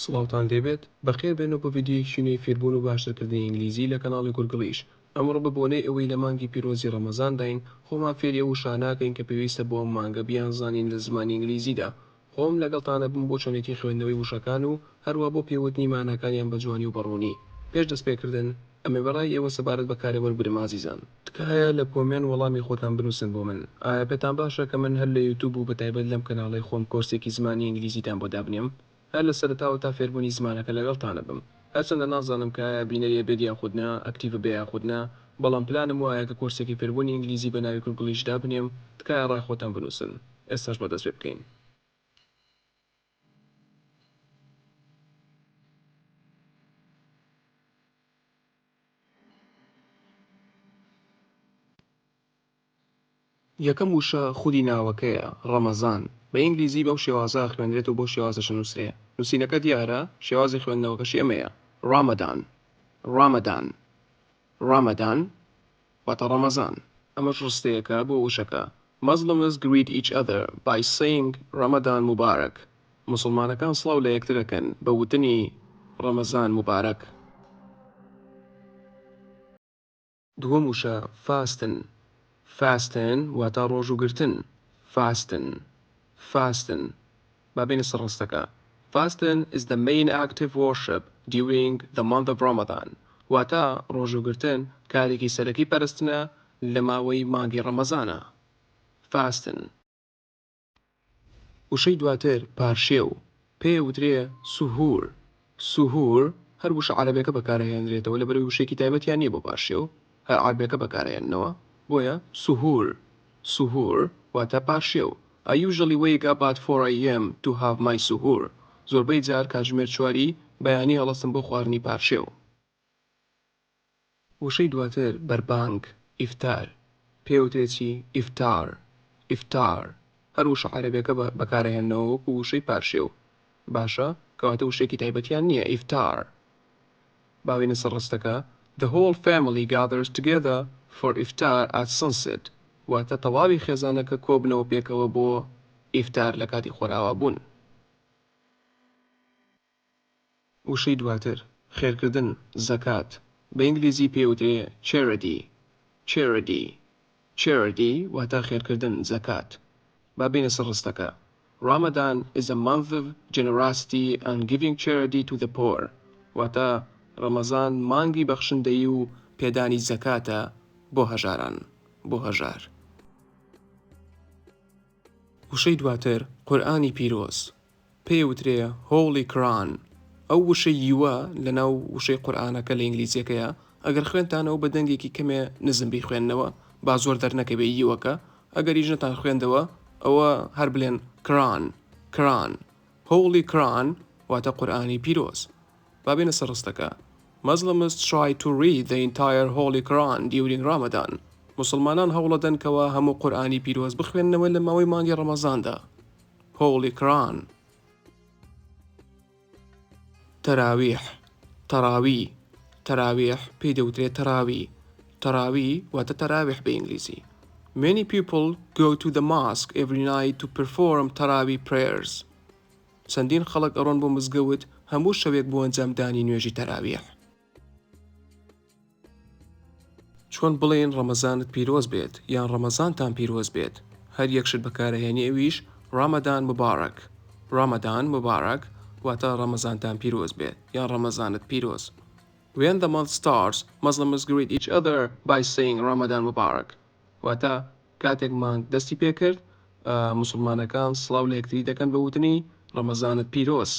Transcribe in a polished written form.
سڵاوتان لێبێت، بەخێربێنەوە بۆ ڤیدیۆیەکی نوێی فێربوون و باشترکردنی ئینگلیزی لە کەناڵی گورگڵیش. ئەمڕۆ بە بۆنەی ئەوەی لە مانگی پیرۆزی ڕەمەزانداین، خۆمان فێری ئەو وشانە ئەکەین کە پێویستە بۆ ئەم مانگە بیانزانین لە زمانی ئینگلیزیدا. خۆم لەگەڵتان ئەبم بۆ چۆنێتی خوێندنەوەی وشەکان و هەروا بۆ پێوتنی ماناکانیان بە جوانی و بە ڕوونی. پێش دەستپێکردن، ئەمەوێ ڕای ئێوە سەبارەت بە کارێ وەربگرم ئازیزان. تکایە لە comment وەڵامی خۆتان بنوسن بۆ من. ئایا پێتان باشە کە من هەر لە یوتوب و بەتایبەت لەم کەناڵەی خۆم کۆرسێکی زمانی ئینگلیزیتان بۆ دابنێم؟ هەر لە سەرەتاوە تا فێربوونی زمانەکە لەگەڵتانەبم. هەرچەندە نازانم کە ئایا بینەری ئەبێت یاخود نا، active ئەبێ یاخود نا، بەڵام پلانم وایە کە کۆرسێکی فێربوونی ئینگلیزی بە ناوی گورگڵیش دابنێم، تکایە ڕای خۆتان بنوسن. ئێستاش با دەست پێ بکەین. یەکەم وشە خودی ناوەکەیە، ڕەمەزان. بە ئینگلیزی بەم شێوازە ئەخوێنرێت و بەو شێوازەش ئەنووسرێ. نووسینەکە دیارە، شێوازی خوێندنەوەکەشی ئەمەیە، Ramadan، Ramadan، Ramadan، واتە ڕەمەزان. ئەمەش ڕستەیەکە بۆ وشەکە، Muslims greet each other by saying Ramadan Mubarak، موسڵمانەکان سڵاو لە یەکتر ئەکەن بە وتنی ڕەمەزان موبارەک. دووەم وشە fasten، fasten واتە ڕۆژووگرتن، fasten، fasten. با بێینە سەر ڕستەکە، Fasting is the main act of worship during the month of Ramadan، واتە ڕۆژووگرتن کارێکی سەرەکی پەرستنە لە ماوەی مانگی ڕەمەزانا. Fasten. وشەی دواتر پارشێو، پێی ئەوترێ سوهور، سوهور، هەر وشە عەرەبێکە بەکارئەهێنرێتەوە لەبەرئەوەی وشەیەکی تایبەتیان نیە بۆ پارشێو هەر عەربێکە بەکارئەهێننەوە بۆیە سوهور، سوهور، واتە پارشێو I usually wake up at 4 AM to have my suhoor زۆربەی جار کاتژمێر چواری بەیانی هەڵەستم بۆ خواردنی پارشێو. وشەی دواتر بەربانگ، ئیفتار، پێی ئەوترێ چی؟ Iftar، Iftar، هەر وشە عەرەبیەکە بەکارئەهێننەوە وەکو وشەی پارشێو. باشە کەواتە وشەیەکی تایبەتیان نییە ئیفتار. با بێینە سەر ڕستەکە، The whole family gathers together for iftar at sunset، واتە تەواوی خێزانەکە کۆبنەوە پێکەوە بۆ ئیفتار لە کاتی خۆرئاوابوون. وشەی دواتر، خێرکردن، زەکات، بە ئینگلیزی پێی وترێ Charity، Charity، Charity واتە خێرکردن، زەکات. با بێینە سەر ڕستەکە، Ramadan is a month of generosity and giving charity to the poor، واتە ڕەمەزان مانگی بەخشندەیی و پێدانی زەکاتە بۆ هەژاران، بۆ هەژار. وشەی دواتر، قورئانی پیرۆز، پێی ئەوترێ Holy Quran، ئەو وشەی یوە لەناو وشەی قورئانەکە لە ئینگلیزیەکەیە، ئەگەر خوێندتانەوە بە دەنگێکی کەمێ نزم بیخوێننەوە با زۆر دەرنەکەوێ یوەکە، ئەگەریش نەتان خوێندەوە ئەوە هەر بلێن Quran، Quran، Holy Quran واتە قورئانی پیرۆز. با بێینە سەر ڕستەکە، Muslims try to read the entire Holy Quran during Ramadan، موسڵمانان هەوڵەدەن کەوا هەموو قورئانی پیرۆز بخوێننەوە لە ماوەی مانگی ڕەمەزاندا. Holy Quran. تەراویح، تەڕاوی، تەراویح پێی دەوترێت تەڕاوی، تەڕاوی واتە تەراویح بە ئینگلیزی. Many people go to the mosque every night to perform Tarawih prayers. چەندین خەڵک ئەڕۆن بۆ مزگەوت هەموو شەوێک بۆ ئەنجامدانی نوێژی تەراویح. چۆن بڵێین ڕەمەزانت پیرۆز بێت یان ڕەمەزانتان پیرۆز بێت هەر یەک شت بەکارئەهێنی ئەویش Ramadan Mubarak Ramadan Mubarak واتە ڕەمەزانتان پیرۆز بێت یان ڕەمەزانت پیرۆز When the month starts Muslims greet each other by saying Ramadan Mubarak واتە کاتێک مانگ دەستی پێکرد موسڵمانەکان سڵاو لە یەکتری دەکەن بە وتنی ڕەمەزانت پیرۆز.